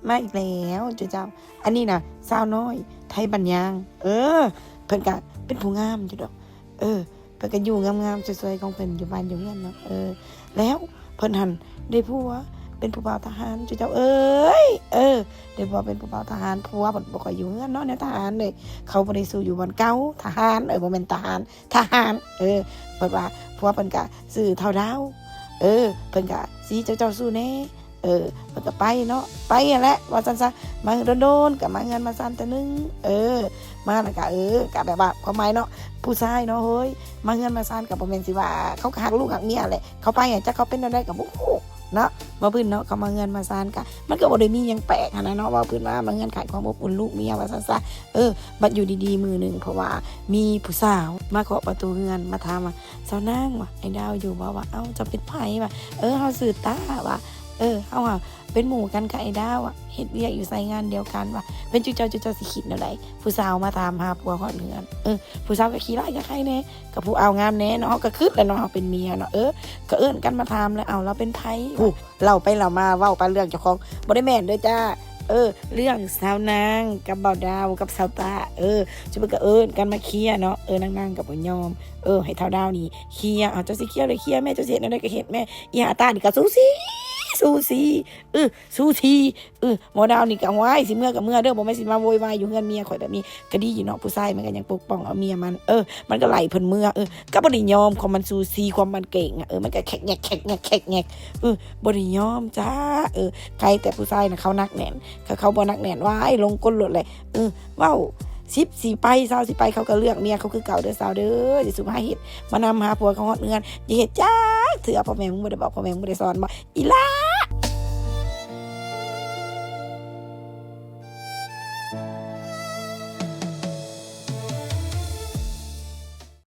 ມາອີກແລ້ວເຈົ້າ. ອັນນີ້ນະ ສາວນ້ອຍໄທບ້ານຍາງ. ເອີ ເພິ່ນກະເປັນຜູ້ງາມຢູ່ດອກ. ເອີ ເພິ່ນກະຢູ່ງາມໆ ສວຍໆ ຂອງເພິ່ນ ຢູ່ບ້ານຢູ່ເຮືອນເນາະ. ເອີ ແລ້ວເພິ່ນຫັ້ນໄດ້ຜົວເປັນຜູ້ບ່າວທະຫານເຈົ້າເອີຍ. ເອີ ໄດ້ຜົວເປັນຜູ້ບ່າວທະຫານ. ຜົວເພິ່ນບໍ່ຄ່ອຍຢູ່ເຮືອນເນາະ ແນວທະຫານເດ້. ເຂົາບໍ່ໄດ້ສູ້ຢູ່ບ່ອນເກົ່າ. ທະຫານ ເອີ ບໍ່ແມ່ນທະຫານ ທະຫານ. ເອີ ເພິ່ນວ່າຜົວເພິ່ນກະຊື່ທ້າວດາວ. ເອີ ເພິ່ນກະຊີ້ເຈົ້າໆ ສູ້ແດ່. ເອີ ເພິ່ນກະໄປເນາະ ໄປຫັ້ນແຫຼະ ວ່າຊັ້ນຊະ. ມາດົນໆ ກະມາເຮືອນມາຊານເທື່ອໜຶ່ງ. ເອີ ມາແລ້ວກະ ເອີ ກະແບບວ່າ ຄວາມໝາຍເນາະ ຜູ້ຊາຍເນາະເຮີ້ຍ ມາເຮືອນມາຊານກະບໍ່ແມ່ນຊິວ່າ ເຂົາກະຮັກລູກຮັກເມຍແຫຼະ. ເຂົາໄປ ຈັກເຂົາເປັນແນວໃດກະບໍ່ຮູ້ເນາະ ວ່າພື້ນເນາະ. ເຂົາມາເຮືອນມາຊານກະ ມັນກະບໍ່ໄດ້ມີຫຍັງແປກຫັ້ນນະເນາະ ວ່າພື້ນວ່າມາເຮືອນຂາຍຄວາມອົບອຸ່ນລູກເມຍ ວ່າຊັ້ນຊະ. ເອີ ບັດຢູ່ດີໆ ມື້ໜຶ່ງ ເພາະວ່າມີຜູ້ສາວມາເຄາະປະຕູເຮືອນ ມາຖາມວ່າ ສາວນາງ ວ່າ ອ້າຍດາວຢູ່ບໍ່? ວ່າ ເອົ້າ ເຈົ້າເປັນໃຜ? ວ່າ ເອີ ເຮົາຊື່ຕາ ວ່າ ເອີ ເຮົາຫາເປັນໝູ່ກັນກັບອ້າຍດາວ ວ່າ ເຮັດວຽກຢູ່ສາຍງານດຽວກັນ. ວ່າ ເປັນຈຸເຈົ້າ ຈຸເຈົ້າຊິຄິດແນວໃດ? ຜູ້ສາວມາຖາມຫາຜົວຮອດເຮືອນ. ເອີ ຜູ້ສາວກະຂີ້ຮ້າຍກະໃຄແດ່ ກະຜູ້ເອົາງາມແດ່ເນາະ ເຮົາກະຄຶດແຫຼະເນາະ ເຮົາເປັນເມຍເນາະ. ເອີ ກະເອີ້ນກັນມາຖາມແຫຼະ ເອົ້າ ລາວເປັນໃຜ? ຜູ້ ເລົ່າໄປເລົ່າມາ ເວົ້າປານເລື່ອງເຈົ້າຂອງ ບໍ່ໄດ້ແມ່ນເດີຈ້າ. ເອີ ເລື່ອງສາວນາງກັບບ່າວດາວກັບສາວຕາ. ເອີ ຈຸເພິ່ນກະເອີ້ນກັນມາເຄຍເນາະ. ເອີ ນາງໆ ກະບໍ່ຍອມ. ເອີ ໃຫ້ທ້າວດາວນີ້ເຄຍ. ເອົາ ເຈົ້າຊິເຄຍເລີຍເຄຍແມ່ ເຈົ້າຊິເຮັດແນວໃດກະເຮັດແມ່. ອີ່ຫາຕານີ້ກະຊູຊີ ຊູຊີ ເອີ ຊູຊີ. ເອີ ໝໍດາວນີ້ກະ ໂອ້ຍ ຊິເມືອກະເມືອເດີ ບໍ່ແມ່ນຊິມາໂວຍວາຍຢູ່ເຮືອນເມຍຂ້ອຍແບບນີ້. ກະດີຢູ່ເນາະ ຜູ້ຊາຍມັນກະຍັງປົກປ້ອງເອົາເມຍມັນ. ເອີ ມັນກະໄລ່ເພິ່ນເມືອ. ເອີ ກະບໍ່ໄດ້ຍອມ ຄວາມມັນຊູຊີ ຄວາມມັນເກັ່ງ. ເອີ ມັນກະແຄກແງກ ແຄກແງກ ແຄກແງກ. ເອີ ບໍ່ໄດ້ຍອມຈ້າ. ເອີ ໃຄແຕ່ຜູ້ຊາຍນະເຂົາໜັກແໜ້ນ ຄັນເຂົາບໍ່ໜັກແໜ້ນ ວ້າຍ ລົງກົນໂລດແຫຼະ. ເອີ ເວົ້າສິບສີ່ໄປ ຊາວສີ່ໄປ ເຂົາກະເລືອກເມຍເຂົາຄືເກົ່າເດີສາວເດີ. ຊິສຸມຫາເຮັດ ມານຳຫາຜົວເຂົາຮອດເຮືອນ ຢ່າເຮັດຈັກເທື່ອ. ພໍ່ແມ່ມຶງບໍ່ໄດ້ບອກ ພໍ່ແມ່ມຶງບໍ່ໄດ້ສອນບໍ? ອີ່ຫຼ້າ